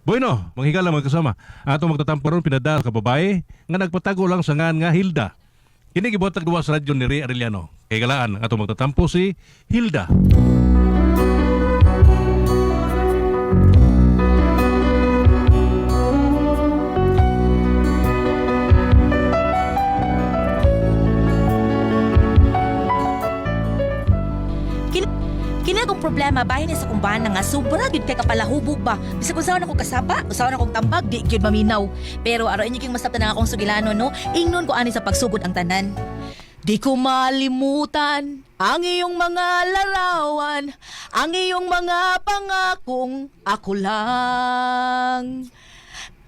Bueno, manghigala mga kasama. Ato magtatampo ron pinadala ka babae nga nagpatago lang sa ngan nga Hilda. Kini gibuhatag duwa sa radyo ni Ray Arellano. Kay galaan ato magtatampo si Hilda. Kini akong problema bahin ni sa kumbana nga sobra gyud kay kapalahubog ba. Bisag usaon ako kasaba, usaon akong tambag di gyud maminaw. Pero aron inyo king masabtan ang akong sugilano no, ingnon ko ani sa pagsugod ang tanan. Di ko malimutan ang iyong mga larawan, ang iyong mga pangakong ako lang.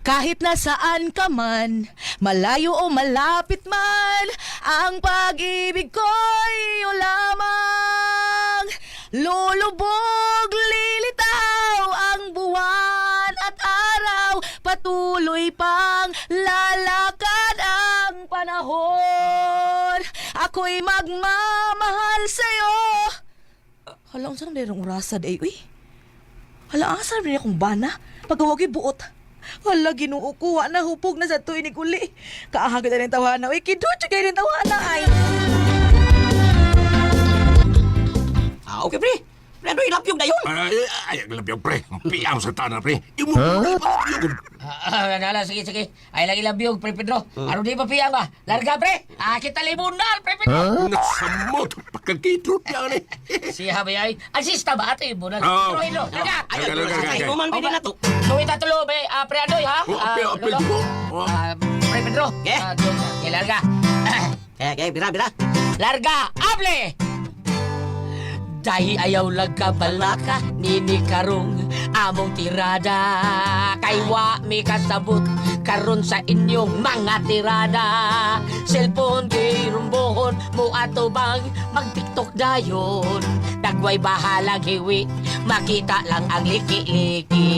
Kahit nasaan ka man, malayo o malapit man, ang pag-ibig ko'y iyo lamang. Lulubog, lilitaw ang buwan at araw, patuloy pang lalakad ang panahon. Ako'y magmamahal sa'yo. Hala, unsa nang dirong orasa day, uy? Hala, asa rin akong bana? Pagawagi buot. Hala, ginoo ko, wa na hupog na sa tuig ni uli. Kaahagod na rin tawana. Uy, kidutyo kayo rin tawana ay. Ah, okay, pre. Pre, ano ilapyog na yun? Ay, ay, ay, pre. Piyam sa tanan, pre. Imo huh? Ah, nala, sige, sige. Ay lang ilang biyog, Pre Pedro. Ano di pa piyang ba? Larga, pre. Ah, kita libunal, Pre Pedro. Nasamot. Pagkakitro yan eh. Siya ba ay? Ang sista ba ito ibunal? Oh. Pedro, Pedro, larga. Ay, Larga, larga, larga. ay, man, pwede na to. Tuwi tatulo, ba? Ah, Pre Andoy, ha? Oh, Ah, apel, apel, Lolo. po. Oh. Ah, Pre Pedro. Eh? Ah, doon. Okay, larga. Okay, okay, bira, bira. Larga, able! Dahi ayaw lang ka balaka, nini karong among tirada. Kay wa mi kasabot karon sa inyong mga tirada. Cellphone kay rumbohon mo ato bang mag-TikTok dayon. Dagway bahalag hiwi, makita lang ang liki-liki.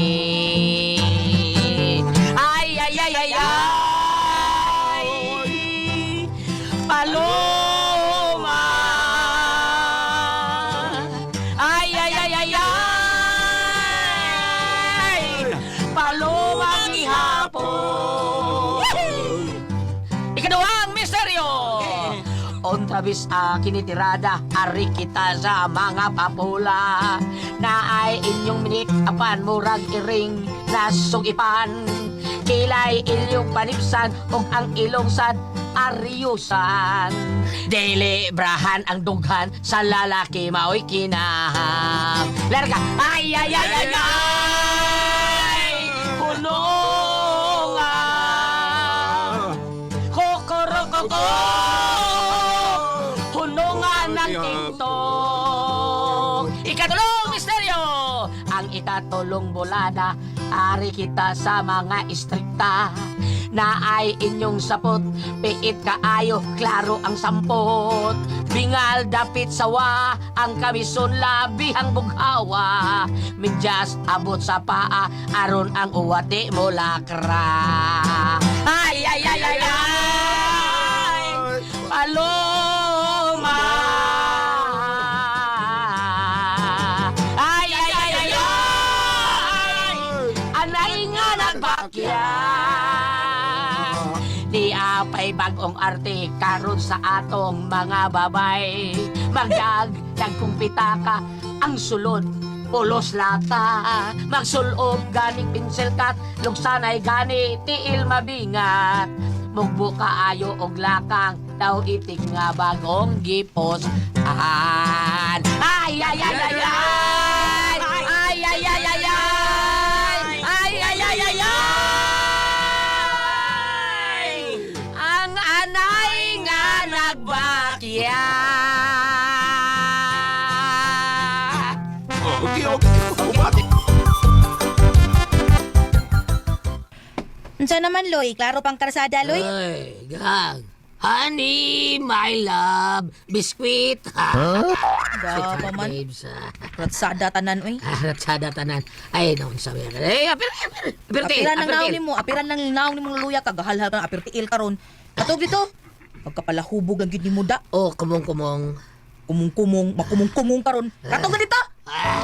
Ay, ay, ay, ay, ay! Paloma! Ay, ay, ay, ay, ay! Paloma gihapon! Ikaduhang misteryo! Ontra bis a kinitirada, ari kita sa mga papula na ay inyong minik apan murag iring nasugipan. Kilay ilyong panipsan ug ang ilong sad ariyusan. Dili brahan ang dughan sa lalaki maoy kinaham. Larga! Ay, ay, ay, ay, ay! Kulungan! Kokorokoko! Hunungan ng TikTok! Ikatulong misteryo! Ang ikatulong bulada, ari kita sa mga istrikta na ay inyong sapot, piit kaayo, klaro ang sampot. Bingal dapit sawa, ang kamison labi ang bughawa. Midyas abot sa paa, aron ang uwati mo lakra. Ay, ay, ay, ay, ay! Paloma! Ay, ay, ay, ay, ay! Anay nga nagbakya! Di apay bagong arte karon sa atong mga babay. Magdag, dagkong pitaka, ang sulod, pulos lata. Magsulob ganing pencil cut, lugsanay gani tiil mabingat. Mugbo kaayo og lakang, daw itik nga bagong gipos. Ay, ay, ay, ay, ay! Ay, ay, ay, ay, ay! Ay, ay, ay, ay, ay! Ang anay nga nagbakya. Oh, okay, okay. Umati. Unsa naman, Loy? Klaro pang karsada, Loy? Ay, gang. Honey, my love, biskwit. Huh? pa man. Babes, ah. Ratsada tanan, uy. Ah, Ratsada tanan. Ay, naon sabi. Ay, apir, apir, apir, Apiran ng naong nimo, apiran ng naong nimo luya kagahalhal ka ng apirtiil karon. Katog dito. Pagkapalahubog ang gid nimo da. Oh, kumong kumong. Kumung-kumong, makumung-kumong karon. Katog na dito. Ah.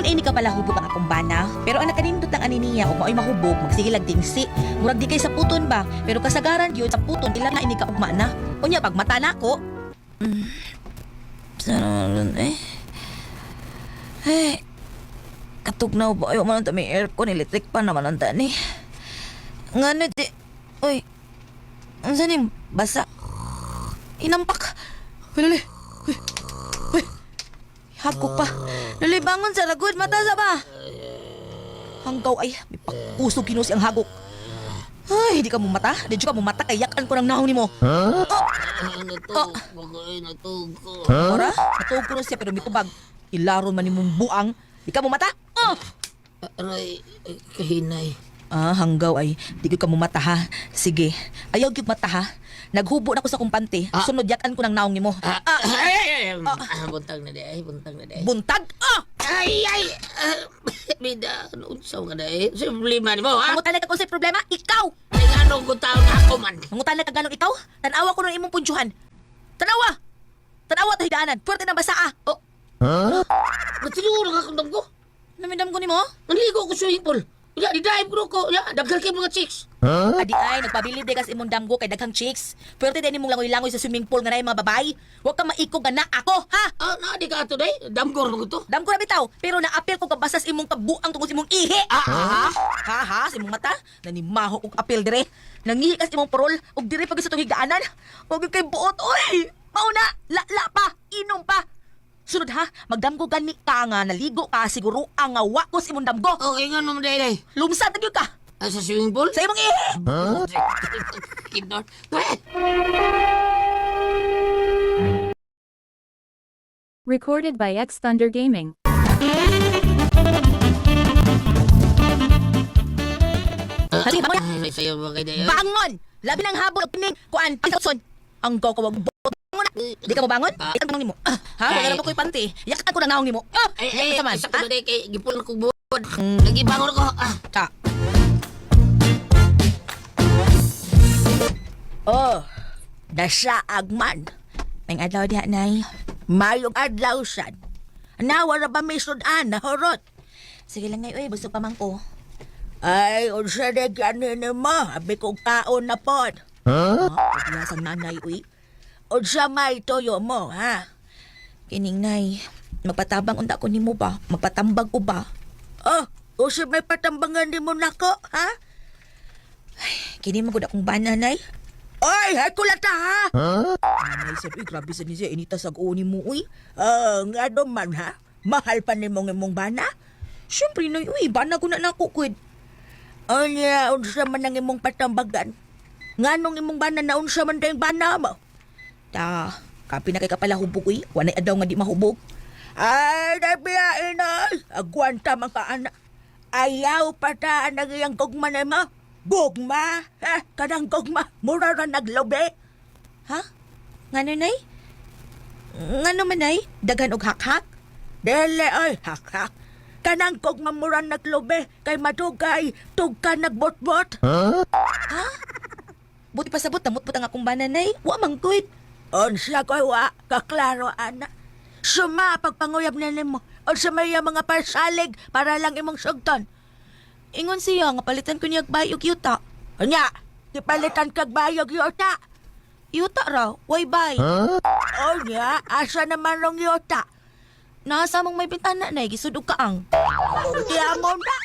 ini ka pala hubog ang akong bana. Pero ang nakanindot lang ani niya ug mao'y mahubog, magsige lang tingsi. Murag di kay sa puton ba, pero kasagaran gyud sa puton ila na ini ka ugma na. Unya pag mata nako. Sana eh. Ay, katugnaw ba? Ayaw man ang may aircon, electric pa naman ang tani. Nga na di, uy, ang saan basa? Inampak. Uy, lali. Uy, uy. Hagko pa. Lali, bangon sa ragod. Mata sa ba? Hanggaw ay, may pakusog kinusi ang hagok. Ay, di ka mo mata. Di ka mo mata. Kay yakan ko ng nahong nimo. Huh? Oh. Natug, oh. Natug ko. Ora, natuog ko na siya pero mitubag. Ilaron man nimong buang. Di ka mo mata. Oh. Aray, kahinay. Ah, hanggaw ay, di ko ka mumata ha. Sige, ayaw gyud mata ha. Naghubo na ko sa kumpante. Ah. Sunod yakan ko ng naong nimo. Ah, ay, ay, ay, ah, buntag na di ay, buntag na di ay. Buntag! Ah! Ay, ay, ah, bida, unsa ka di ay? Sa problema ni mo, ha? Nangutana ka kung sa problema, ikaw! Ay, anong ko taon ako man? Nangutana ka ganong ikaw? Tanawa ko ng imong punsyuhan. Tanawa! Tanawa ta higaanan. Puwerte ng basa ah. Oh. Natulog ka kung ko. Namidam ko nimo? Naligo ko swimming pool. Ya, di-dive ko ko. Ya, daghan kay mga chicks. Adi ay, nagpabilib day kas imong damgo kay daghang chicks. Puwerte din imong langoy-langoy sa swimming pool nga naay mga babae. Huwag ka maikog nga na ako, ha? Ah, na di ka ato day. Damgor mo to. Damgo na bitaw, pero naapil ko kabasas imong kabuang tungkol sa imong ihi. Ah, ah. Ha ha, sa imong mata, nanimaho og apil dire. Nangihi kas imong parol og dire pag sa tong higaanan. Wag gyud kay buot oy. Mauna, la la pa, inom pa. Sunod ha, magdamgo gani ka nga naligo ka siguro ang nga wa ko sa imong damgo. Okay nga naman day day. Lumsad na gyud ka Ah, sa swimming pool? sa imong ihi. Kinor. Recorded by X Thunder Gaming. Sige, bangon. Ay, sayo ba kay day? Bangon! Labi ng habol og kining kuan Thompson. Ang gaw ka wag buot. Bangon na. Di ka mo bangon? Ah. Ikan nimo. Ah, ha, wala na ba ko'y panty? Yakan ko na naong nimo. Ah, Ay, ay, yakan sa man. sa Ha? ko day kay gipul ko buod. Lagi bangon ko. Ah. Ka. Oh, nasaag man. May adlaw diha, Nay. Mayong adlaw sad. Nawara ba may sudan na horot? Sige lang, Nay. Uy, busog pa man ko. Ay, unsa na ganin mo? Abi kong kaon na pod. Huh? Ah, sang nanay, uy. Unsa may toyo mo, ha? Kining, Nay. Magpatabang unta ko nimo ba? Magpatambag ko ba? Oh, unsa may patambangan nimo nako, ha? Kini magud akong bana, Nay. Oy, hay kulata ha? Nanay, sad, uy, grabe sa niya. Inita sa ni mo, uy. Oh, ngano man ha? Mahal pa nimo ng imong bana? Siyempre, Nay, uy. Bana ko na nako, kuid. Unya, unsa man ang imong patambagan? Nganong imong bana na unsa man tayong bana mo? Ta, kapi na kay kapala hubog, uy. Wanay adaw nga di mahubog. Ay, nabiyain ay. Agwanta man ka, anak. Ayaw pa ta ang iyang gugma na mo. Gugma? Eh, kanang gugma. Mura ra naglobe. Ha? Ngano, Nay? Ngano man, Nay? Daghan og hakhak? Dili ay, hak-hak. Kanang gugma mura naglobe. Kay madugay, tug ka nagbotbot. Buti pa sabot, namutpot ang akong bana, Nay. Wa man good. Unsa ko'y wa, kaklaro, anak. Suma pagpanguyab na nimo. Unsa may iya mga pasalig para lang imong sugton. Ingon siya nga palitan ko niya bayog yuta. Nya, gipalitan kag bayog yuta. Yuta raw, way bay. Unya, asa naman rong yuta? Nasa mong may bintana nay gisud og kaang. Tiamo na.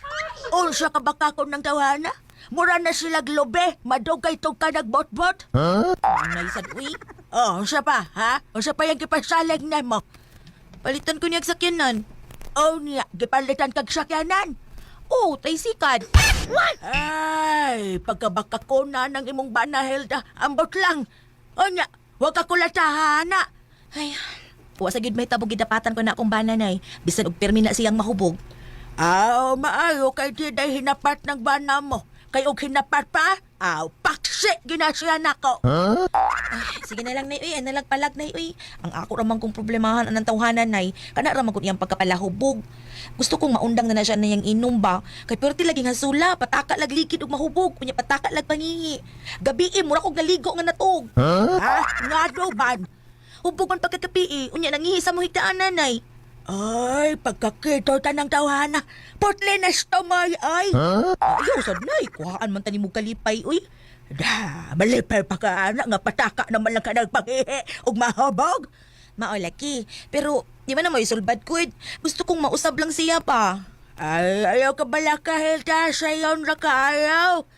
Unsa ka ba kako ng tawhana? Mura na sila globe, madugay tug ka nagbotbot. Nay sad uy. Oh, unsa pa, ha? Unsa pa yung gipasalig na mo? Palitan ko niya og sakyanan. Oh, niya, gipalitan kag sakyanan. Oh, taysikad. Ay, pagkabaka ko na ng imong bana, Hilda, ambot lang. O niya, wag ka kulatahana. Ay, wa sa gyud may tabog gidapatan ko na akong bana nay. Bisan og pirmi na siyang mahubog. Aw, maayo kay di day hinapat ng bana mo. Kay og hinapat pa, aw, paksi ginasiya nako. Ay, sige na lang nay uy, ay nalang palag nay uy. Ang ako ra man kong problemahan anang tawhanan nay. Kana ra man kun iyang pagkapalahubog. Gusto kong maundang na na siya na iyang inom ba. Kay perti lagi nga sula, pataka lag likid og mahubog, unya pataka lag pangihi. Gabi mura kog naligo nga natog. Ha? Nga do man? Hubog man pagkakapi eh. Unya nangihi sa mo higdaan nanay. Ay, pagkakito tanang tawhana. Putli na stomoy, ay. Ayaw sad nay, kuhaan man tani mo kalipay uy. Da, malipay pa ka, anak, nga pataka naman lang ka nagpanghihi ug mahobog. Mao laki, pero di man na maisulbad ko. Gusto kong mausab lang siya pa. Ay, ayaw ka bala ka, Hilda. Sayon ra ka, ayaw.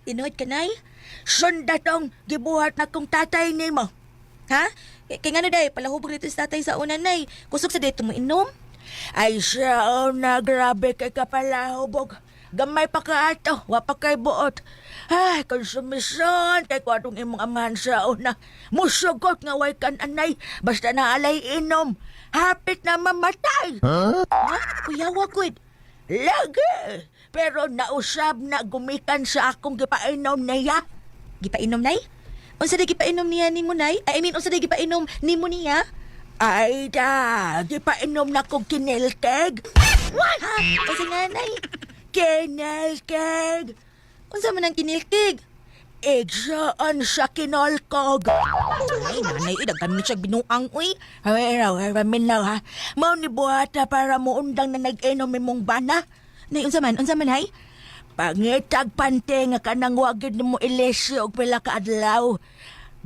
Tinuod ka nay? Sunda tong gibuhat na kong tatay nimo. Ha? Kay ngano day, palahubog dito sa tatay sa una nay. Kusog sa dito mo inom. Ay siya, oh, na grabe kay kapalahubog. Gamay pa ka ato, wa pa kay buot. Ay, konsumisyon, kay ko atong imong amahan sa una. Musugot nga way kan anay, basta na alay inom. Hapit na mamatay. Ha? Kuyawa gud. Lagi! Pero nausab na gumikan sa akong gipainom niya. Gipainom nay? Unsa day gipainom niya nimo nay? I mean, unsa day gipainom nimo niya? Ay da, gipainom na kong kinilkeg. What? Ha? Unsa nga nay? Kinilkeg! Unsa man ang kinilkig? Igsoon sa kinolkog. Ay, nanay, uy, daghan ni siya binuang, uy. Ay, raw, ay, raminaw ha. Mao ni buhata para muundang na nag-inom imong bana. Nay, unsa man, hay? Pangitag pante nga kanang wagid nimo ilesyo og pila ka adlaw.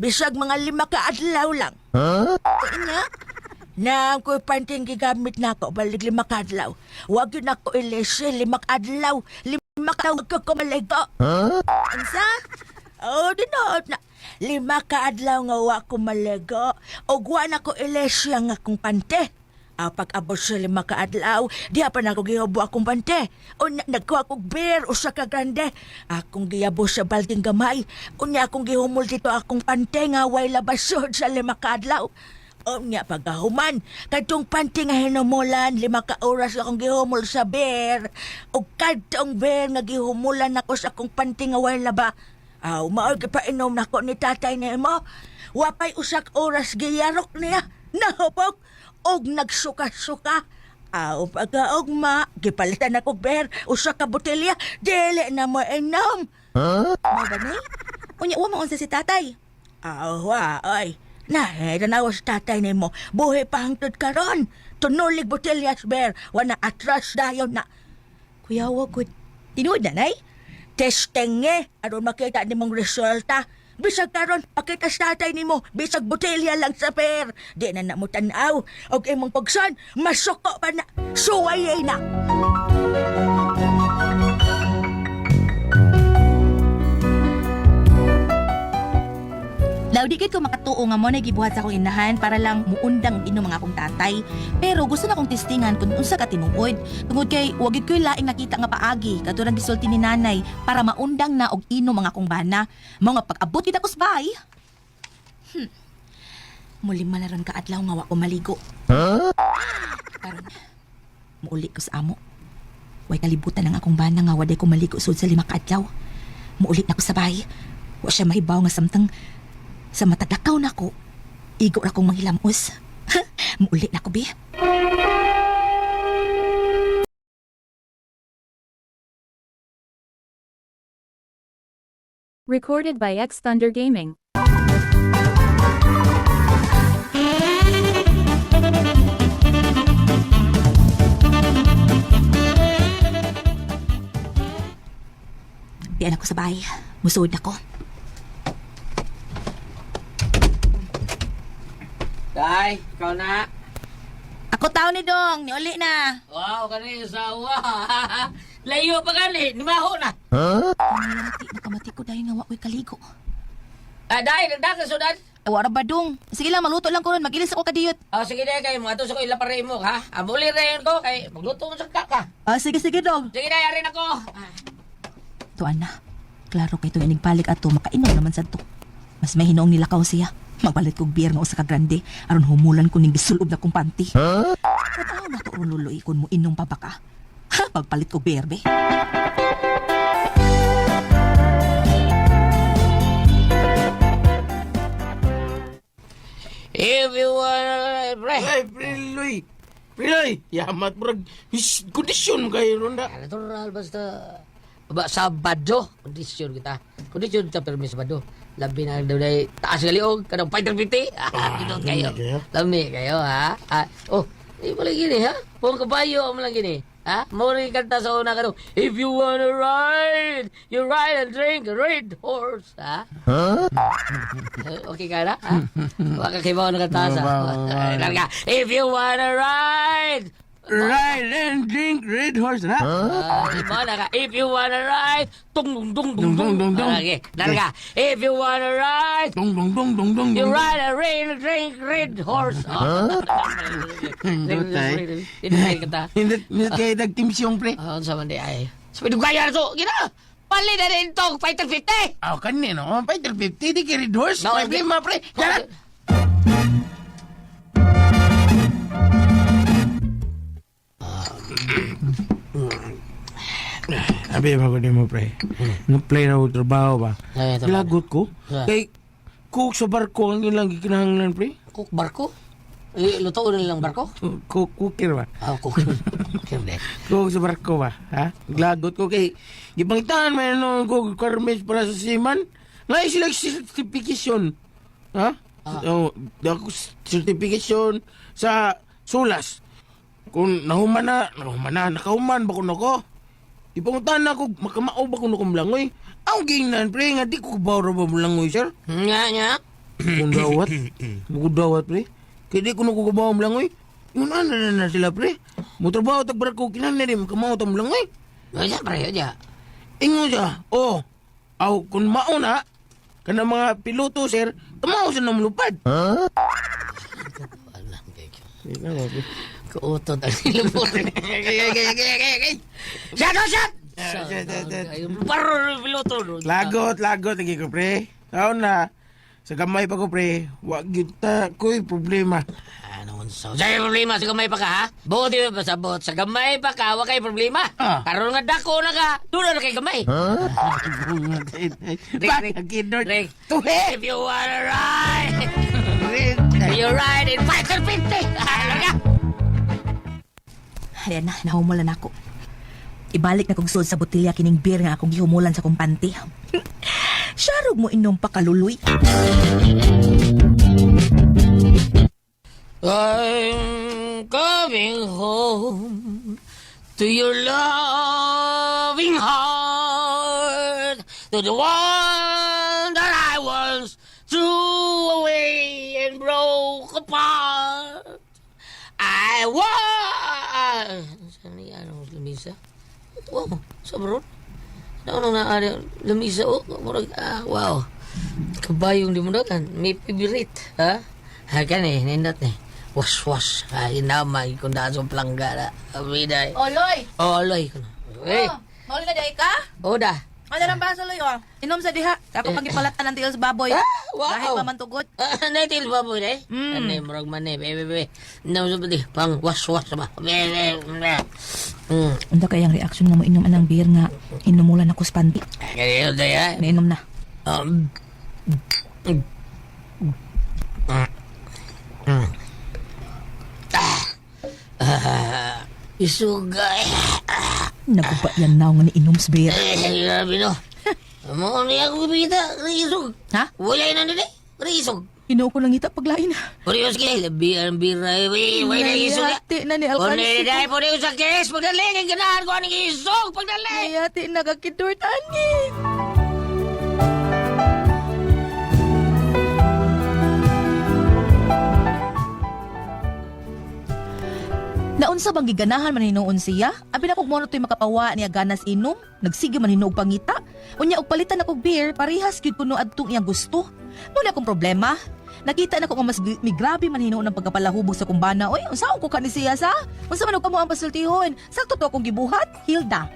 Bisag mga 5 ka adlaw lang. Huh? Nya? Na ko'y panting gigamit nako balig 5 ka adlaw. Wag yun ako ilesyo 5 ka adlaw. 5 ka adlaw ka kumaligo. Unsa? Oh, dinoot na. 5 ka adlaw nga wa ko maligo. Og wa na ko ilesyo ang akong pante. Pag-abot sa 5 ka adlaw, diha pa na ako gihubo akong pante. Unya, nagkuha kog beer, usa ka grande. Akong giyabo sa balding gamay. Unya, akong gihumol dito akong pante nga way labasod sa 5 ka adlaw. Unya, pagkahuman, kadtong pante nga hinumulan, 5 ka oras akong gihumol sa beer. O kadtong beer nga gihumulan ako sa akong pante nga way laba. Aw, maoy gipainom nako ni tatay nimo. Wapay usak oras giyarok niya. Nahupok og nagsuka-suka. Aw, pagkaugma, gipalitan ako beer, usa ka botelya, dili na mo inom. Mao ba, nay? Unya, wa mo unsa si tatay. Aw, wa, ay. Na, tanawa sa tatay nimo. Buhi pa hangtod karon. Tunulig botelya beer, wana atras dayon na. Kuyawa gud. Tinuod na, nay? Testing eh, aron makita nimong resulta. Bisag karon pakita sa tatay nimo, bisag botelya lang sa per. Di na na mo tan-aw. Og imong pagsan, masuko pa na. Suway na. Law, di gid ko makatuo nga mo na gibuhat sa akong inahan para lang muundang inom ang akong tatay. Pero gusto na kong testingan kung unsa ka tinuod. Tungod kay wa gid ko'y laing nakita nga paagi kadto nang gisulti ni nanay para maundang na og inom ang akong bana. Mao nga pag-abot gid ako sa bahay. Muli man na ron ka adlaw nga wa ko maligo. Karon muuli ko sa amo. Way kalibutan ang akong bana nga waday ko maligo sud sa 5 ka adlaw. Muuli na ko sa bahay. Wa siya mahibaw nga samtang sa matagakaw na ko, igo ra kong manghilamos. Muuli na ko, bi. Recorded by X Thunder Gaming. Diyan ako sa bahay. Musuod na ko. Day, ikaw na. Ako tao ni Dong, niuli na. Wow, kani sawa. Layo pa gani, nimaho na. Ay, nakamati ko dahil nga wa ko'y kaligo. Ah, day, nagdagan sudan. Ay, wara ba, Dong? Sige lang, magluto lang ko ron. Magilis ako kadiyot. Oh, sige day kay mga to sa ko ila pare mo ha. Amuli rin ko kay magluto mo sa kaka. Ah, sige, sige, Dong. Sige day, arin ako. Ah. Tuan na. Klaro kay itong inigpalik ato, makainom naman sa to. Mas may hinoong nilakaw siya. Magpalit kog beer nga usa ka grande aron humulan ko ning gisulob na kong panty. Huh? Tao na to ron luloy kun mo inom pa ba ka? Ha, pagpalit ko beer be. If you wanna, pre. Ay, Priloy. Priloy, yamat murag his kondisyon kayo ron da. Natural basta ba Sabado kondisyon kita. Kondisyon ta permi Sabado. Labi na daw day taas galiog kanang fighter piti. Ah, kayo. lami kayo. Lami kayo ha. Ah, oh, Di pala gini, ha? Pong kabayo ang lang gini. Ha? Mo rin kanta sa una kanong, "If you wanna ride, you ride and drink a red horse." Ha? Huh? Okay ka na? Ha? Waka kay mo kanta sa. Larga. "If you wanna ride," Ride and drink red horse na. Ah, mo na ka. "If you wanna ride, tung dung dung dung Dung, dung, dung, dung. Ah, okay. Larga. "If you wanna ride, Dong dong dong dong dong. you ride a rain, drink red horse." Oh. Hindot ay. Hindi kanta. Hindot hindot kay nagtimsiyong pre. Ah, unsa man di ay. Sa pidugayan to, gina. Pali na rin tong fighter 50. Aw kanin no, fighter 50 di kay red horse. No, Problema pre. Jalan. Abi ba ko mo pre. Nag-play na ako trabaho ba. Ay, trabaho. Lagot ko. Ah. Kay cook sa barko ang ilang gikinahanglan pre. Cook barko? Eh, luto na lang barko? Cook cooker ba? Ah, cook. Cooker de. Cook sa barko ba? Ha? Glagot ko kay gipangitaan man no ko requirements para sa seaman. Ngay sila certification. Ha? Oh, dako certification sa sulas. Kung nahuman na, nahuman na, nakahuman ba kuno ko? Ipangutan na ako, makamao ba kuno kong langoy? Ang gingnan, pre, nga di ko kabaw ra ba langoy, sir? Nga nga. Kung dawat, kung dawat, pre. Kaya di ko na kukabaw ang langoy. Yun na na na sila, pre. Mutrabaho tag barko, kinan na rin, makamao tang langoy. Unya pre, unya. Ingon siya, oh, aw, kung mauna, kana mga piloto, sir, tumao sa namlupad. Huh? Kuutot ang ilubot. Shot, oh, shot! Paro piloto. Lagot, lagot, lagi ko, pre. Taon na, sa gamay pa ko, pre, wag yun ta, ko'y problema. Ano unsa? Sa problema sa gamay pa ka ha? Buot ba sa buot sa gamay pa ka wa kay problema. Ah. Karon nga dako na ka, doon na kay gamay. Bakit, Lord? Drink. Tuhe! If you wanna ride, you ride in fighter 50. Ah, larga. Ayan na, nahumulan ako. Ibalik na kong suod sa botilya kining beer nga akong gihumulan sa kong panty. Siyarog mo inom pa kaluloy. I'm coming home to your loving heart, to the one that I once threw away and broke apart. I was... Saan niya anong lamisa? Wow, sa bro. Ano nang naari lamisa? Oh, murag, ah, wow. Kabayong di mo na kan. May favorite, ha? Ha, kan eh, nindot eh. Was, was. Ha, inamay kung daan sa plangga na. Abiday. Oloy! Oh, aloy. Eh, Mauli na dahil ka? oh, da. Ano lang ba, Loy? Oh. Inom sa diha. Ako pagipalatan ng tiil sa baboy. Ah, wow. Kahit pa man tugot. Ah, naitil ba po eh? Ano yung murag man eh. Bebe, bebe. No, sa pati. Pang was, was ba? Bebe, bebe. Unta kayang reaction nga mo inom anang beer nga inumulan ako sa panty. Kaya yun, daya. Nainom na. Ah, isugay. Naguba yan na nga niinom sa beer. Eh, grabe no. Mo ni ako bita, risog. Ha? Wala na nila. Risog. Inoo ko lang ita paglain. Purios kay labi ang bira. Wala wala isog. Nayati na ni Pone Alcansi. dai pone sa kes pagdali kay ganahan ko aning isog pagdali. Nayati na kakidort ani. Naunsa bang giganahan man hinuon siya? Abi na kog mono to'y makapawa niya ganas inom, nagsige man hinuog pangita. Unya og palitan ako beer, parehas gyud kuno adtong iyang gusto. Muna akong problema. Nakita na ko nga mas migrabe man hinuon ang pagkapalahubog sa kumbana. Oy, unsaon ko kani siya sa? Unsa man og kamo ang pasultihon? Sakto to akong gibuhat, Hilda.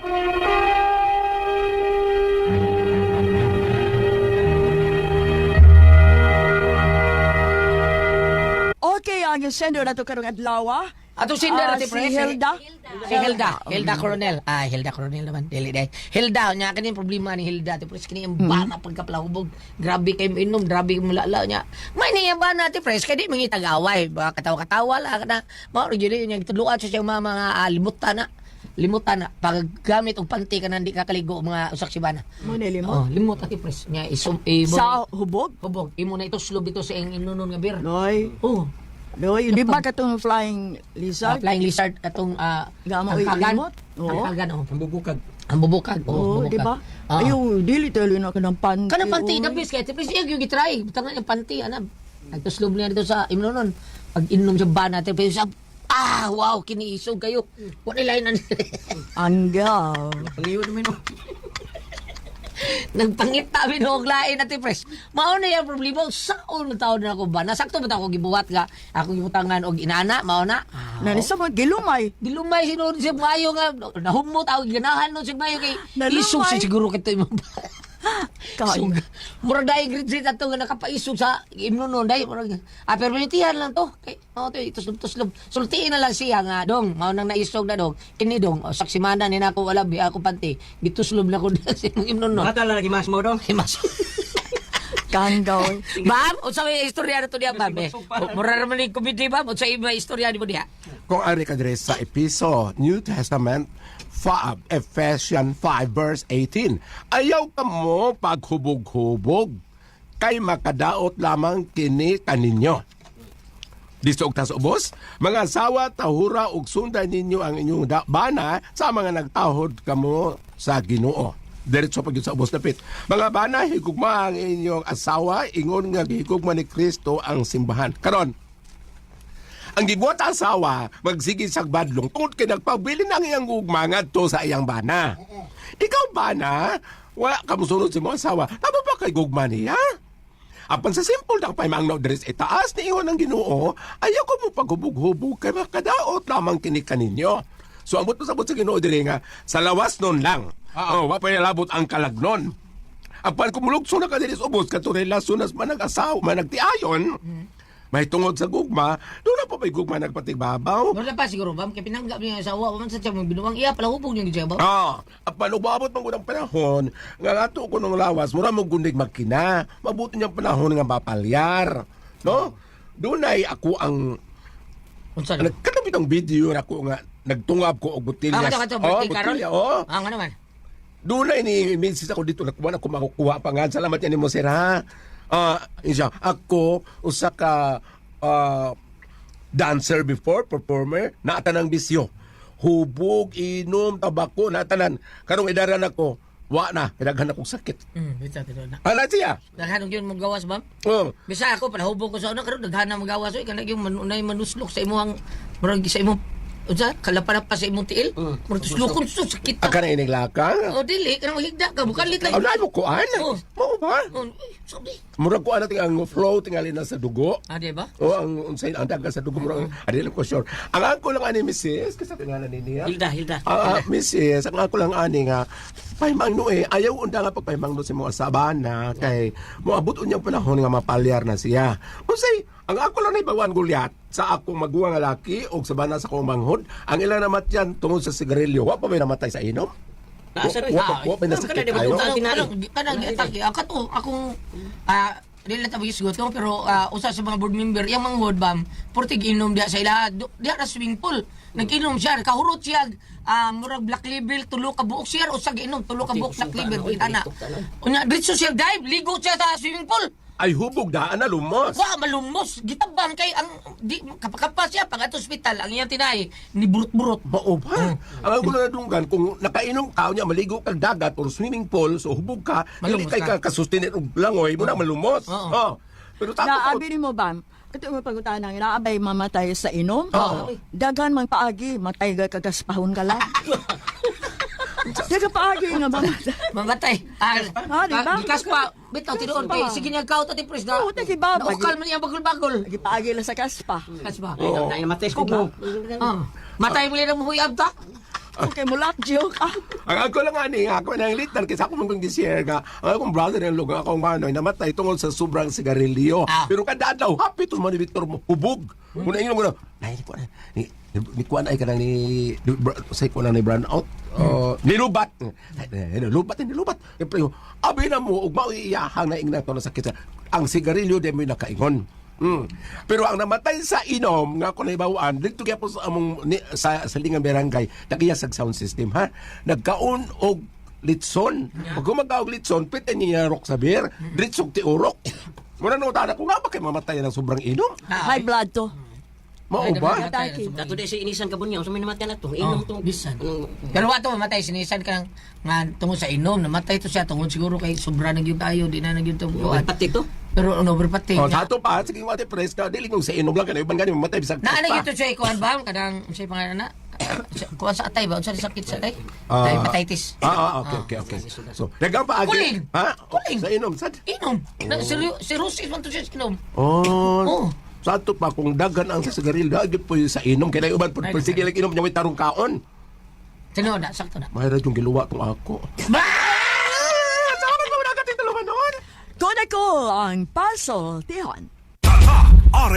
Okay, ang sender na to karong adlaw. Ah. Atong sender Ah, ati si pre. Hilda. Si Hilda, Hilda Coronel. Ah, Hilda Coronel naman. Dili dai. Hilda nya kini problema ni Hilda ti pres kini ang bana pagkaplahubog. Grabe kay inom, grabe kay mulala nya. May niya bana ti pres kay di mangitag-away, ba katawa-katawa lang kana. Mao ra gyud yun tudloan sa siyang mga limutan na. Limutan na paggamit og panty ka na di ka kaligo mga usak si bana. Mo ni limot. Oh, limot ati pres nya isum imo Sa hubog? hubog imo na ito slob ito sa iyang inunon nga beer. Noy. Oh. Doy, di ba katong flying Ah, lizard? flying lizard katong Nga mo ang kagan. ilimot? Oo. Ang kagan oh. Ang bubukag. Ang bubukag. Oo, Oh, di ba? Ah. Ayaw, dili tayo na kanang panty. Kanang panty, oy. the best kay please yung gitry. Butangan yung panty ana. Nagtuslob niya dito sa imnonon. Pag inom sa ba natin, pero sa wow, kiniisog kayo. Wala lain na Anggaw. Pangiyo naman no. Nagpangita mi og lain natin pres. Mao na yung problema saon na taon na ako ba. Nasakto ba ta ako gibuhat nga ako gibutangan og inana mao na. Ah, Nanisa mo, gilumay. Gilumay sinuod siya maayo nga nahumot ako ganahan no siya maayo kay Nalumay. isog siya siguro kito imong Kayo. So, murag dahil grade 3 ato nga nakapaisog sa imno nun dahil murag pero minitihan lang to kay mao to tuslob-tuslob sultiin na lang siya nga dong mao nang naisog na dong kini dong o, saksimana ni nako wala bi ako panty gituslob na ko sa imong imno nun. Mata lang lagi mas mo dong. Himas. Kanggaw. Ma'am, unsa may istorya na to diha, ma'am? Eh? Mura ra man ni komedi, ma'am. Unsa may istorya nimo diha? Kung ari ka diri sa Episo, New Testament, 5, Ephesians 5 verse 18. Ayaw ka mo paghubog-hubog kay makadaot lamang kini kaninyo. Diso og tas ubos, mga asawa, tahura ug sundan ninyo ang inyong bana sa mga nagtahod kamo sa Ginoo. Diretso pag sa ubos dapit. Mga bana, higugma ang inyong asawa, ingon nga gihigugma ni Kristo ang simbahan. Karon, ang gibuhat ang asawa, magsige sa badlong tungod kay nagpabilin ang iyang gugma ngadto sa iyang bana. Ikaw bana, wala ka mosunod sa imong asawa. Tama ba kay gugma niya? Apan sa simple na paimangnaw diri sa itaas ni ingon ang Ginoo, ayaw ko mo paghubog-hubog kay makadaot lamang kini kaninyo. So ang buot sabot sa Ginoo diri nga sa lawas nun lang. Oh, wa pa nalabot ang kalagnon. Apan kumulugso na ka diri sa ubos kato relasyon as manag-asawa, managtiayon. May tungod sa gugma, doon na po may gugma nagpatigbabaw. Wala pa siguro, ma'am. Kay pinanggap niya sa asawa, man sa siya mong binuwang iya, pala hubog niya siya ba? Apan umabot man gud ang panahon nga ato ko nung lawas, mura mo gundig magkina. Mabuti niyang panahon nga mapalyar. No? Dunay ako ang Unsa na? nagkatapit ang video na ako nga nagtungab ko og botelya. Ah, kato, kato, birthday karon? botelya, oh. Ah, nga naman. Dunay ni misis ako dito nakuha na ko makukuha pa nga. Salamat yan mo sir ha. Siya, ako usa ka dancer before, performer, naatan ang bisyo. Hubog, inom, tabako, naatanan. Karong idaran ako, wa na, daghan akong sakit. Bitaw tino na. Ala siya. Daghan og yun magawas, ma'am. Oh. Bisa ako pala hubog ko sa una karon daghan na magawas oy kanang yung manunay manuslok sa imong murag sa imong unsa kalapalapa sa imong tiil. Murag tuslokon sus sakit ta. Aka na iniglakang. O dili kanang higda ka bukalit lang. Aw, mo kuan. Oh. Mao ba? Oh, uy, sabi. Murag kuan natin ang flow tingali na sa dugo. Ah, di ba? O ang unsay ang dagan sa dugo murag adi lang ko sure. Ang ako lang ani misis kasi tingalan ni niya. Hilda, Hilda. Misis, ang ako lang ani nga pahimangno eh ayaw unda nga pagpahimangno sa mga sabana kay moabot unyang panahon nga mapalyar na siya. Unsay ang ako lang naibawan gulyat sa akong maguwang nga laki o sa bana sa akong manghod, ang ilang namatyan tungod sa sigarilyo, wa pa may namatay sa inom? Naasa rin. Wa pa may nasakit Kanang ayo? Kanang kanang atake ang kato akong dili na tabi isgot ko pero usa sa mga board member yang manghod bam portig inom diha sa ila diha ra swimming pool nag-inom siya kahurot siya murag black label tulo ka buok siya usa giinom tulo ka buok black label ana unya diretso siya dive ligo siya sa swimming pool. Ay hubog daan na lumos. Wa malumos gitabang kay ang di kapakapa siya pag ato ospital ang iyang tinay ni burot-burot. Mao ba? Ang ako na nadunggan, kung nakainom ka, unya, maligo kag dagat or swimming pool, so hubog ka, dili Malumos kay ka. ka kasustinit og langoy, mo na malumos. Oo. Oh. Pero tapos, Naabi ni mo ba? Ito mo pagutanan, naabay mamatay sa inom? Oo. Daghan mang paagi, matay ka kagaspahon ka lang. Daghang paagi nga mamatay. Mamatay. Di ba? Gikas pa. Bitaw tinuod kay Kaspa. sige niya kaut ati pres na. Oo, tagiba. Naukal man niya bagol-bagol. Paagi lang sa kaspa. Kaspa. Oo. Na namatay ko mo. Ah. Matay mo lang muhuyab ta. Okay, mulak joke. Ang ako lang ani, ako nang litan kasi ako mong share nga. Ang akong brother in law, akong manoy namatay tungod sa sobrang sigarilyo. Pero kada adlaw happy to man ni Victor mo hubog. Muna ingon mo na, ay ni kuan ni ni kuan ay kanang ni say kuan ni brown out. Nilubat. Ay, nilubat, nilubat. Siyempre, abi na mo ug mao iyahang na ingna to na sakit. Ang sigarilyo di mo nakaingon. Pero ang namatay sa inom nga ako naibawaan dito gyapon sa among ni, sa Lingan Barangay nagiya sa sound system ha. Nagkaon og litson. Pag gumagaw og litson, pwede niya rock sa beer, diretso og tiurok. Muna nung ko nga ba kay mamatay ng sobrang inom? High blood to. Mao ba? Atake. Dato di si inisan ka bunyaw, sa may namatay na to. Inom Oh, to. bisan. Anong- Pero wa to mamatay sinisan ka ng nga tungod sa inom, namatay to siya tungod siguro kay sobra na gyud tayo, di na na gyud to buhat. Pati to. Pero ano overpati. Oh, sato pa sige wate preska dili kung sa inom lang kanay uban gani mamatay bisag Na ano pa. gyud to siya kuan ba kanang unsay pangalan na? Kuan sa atay ba? Unsa sakit sa atay? Ah. Hepatitis. Ah, okay. So, dagang pa agi. Kuling. Ha? Kuling. Sa inom sad. Inom. Na cirrhosis man to siya sa inom. Oh. Oh. Sa ato pa kung daghan ang sa sigarilyo, daghan po yung sa inom kay uban pud Ay, sige lang inom niya may tarong kaon. Tinuod na, sakto na. Mayroon yung giluwa tong ako. Ba! Sa man mo nagating taluman noon. Ko na ko ang pasultihan. R